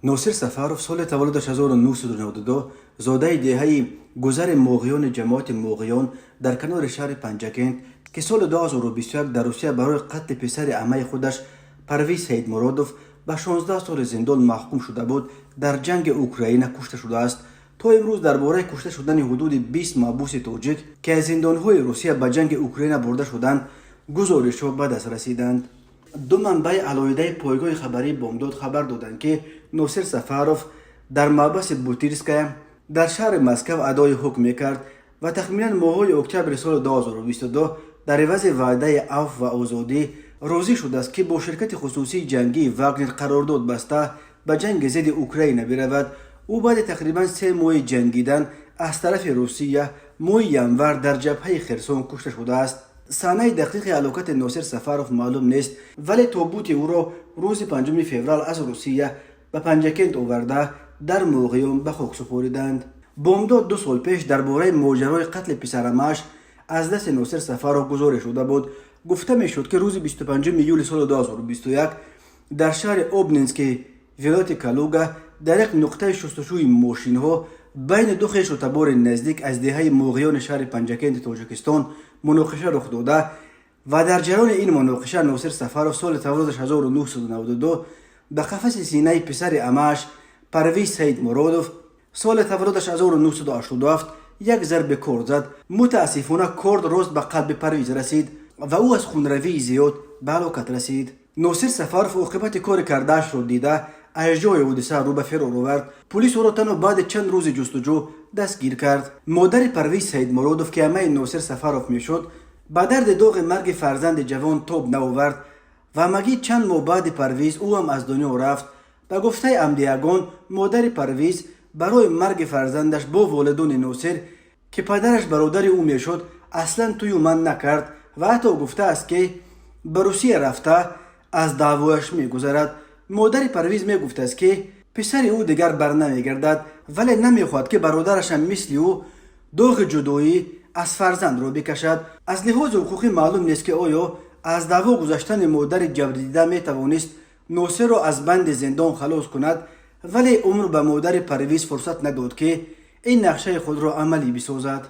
Носир Сафаров соли таваллудаш 1992, зодаи деҳаи Гузари Моғиёни ҷамоати Моғиён дар канори шаҳри Панҷакент, ки соли 2021 дар Русия барои қатли писари аммаи худаш Парвиз Саидмуродов ба 16 соли зиндон маҳкум шуда буд, дар ҷанги Украина кушта шудааст. То имрӯз дар бораи кушта шудани ҳудуди 20 маҳбуси тоҷик, ки аз зиндонҳои Русия ба ҷанги Украина бурда шуданд, гузоришҳо ба даст расиданд. Ду манбаи алоҳидаи пойгоҳи хабарии Бомдод хабар доданд, ки Носир Сафаров дар маҳбаси Бутирская дар шаҳри Москав адои ҳукм мекард ва тахминан моҳҳои октябри соли 2022 дар ивази ваъдаи афв ва озодӣ розӣ шудааст, ки бо ширкати хусусии ҷангии Вагнер қарордод баста, ба ҷанги зидди Украина биравад. Ӯ баъди тақрибан 3 моҳи ҷангидан аз тарафи Русия моҳи январ дар ҷабҳаи Херсон кушта шудааст. Санаи дақиқи ҳалокати Носир Сафаров маълум нест, вале тобути ӯро рӯзи 5 феврал аз Русия ба Панҷакент оварда, дар Моғиён ба хок супориданд. Бомдод 2 сол пеш дар бораи моҷарои қатли писарамааш аз дасти Носир Сафаров гузориш шуда буд. Гуфта мешуд, ки рӯзи 25 июли соли 2021 дар шаҳри Обнински вилояти Калуга дар як нуқтаи шустушӯи мошинҳо байни ду хешу табори наздик аз деҳаи Моғиёни шаҳри Панҷакенти Тоҷикистон муноқиша рух дода ва дар ҷараёни ин муноқиша Носир Сафаров соли таваллудаш 1992 ба қафаси синаи писари амааш Парвиз Саидмуродов соли таваллудаш 1987 як зарби корд зад. Мутаассифона, корд рост ба қалби Парвиз расид ва ӯ аз хунравии зиёд ба ҳалокат расид. Носир Сафаров оқибати кори кардаашро дида, аз ҷои ҳодиса рӯ ба фирор овард. Пулис ӯро танҳо баъди чанд рӯзи ҷустуҷӯ дастгир кард. Модари Парвиз Саидмуродов, ки аммаи Носир Сафаров мешуд, ба дарди доғи марги фарзанди ҷавон тоб наовард ва ҳамагӣ чанд моҳ баъди Парвиз ӯ ҳам аз дунё рафт. Ба гуфтаи ҳамдиягон, модари Парвиз барои марги фарзандаш бо волидони Носир, ки падараш бародари ӯ мешуд, аслан тӯю ман накард ва ҳатто гуфтааст, ки ба Русия рафта аз даъвояш мегузарад. Модари Парвиз мегуфтааст, ки писари ӯ дигар барнамегардад, вале намехоҳад, ки бародарашам мисли ӯ доғи ҷудоӣ аз фарзандро бикашад. Аз лиҳози ҳуқуқӣ маълум нест, ки оё аз даъво гузаштани модари ҷабрдида метавонист Носирро аз банди зиндон халос кунад, вале умр ба модари Парвиз фурсат надод, ки ин нақшаи худро амалӣ бисозад.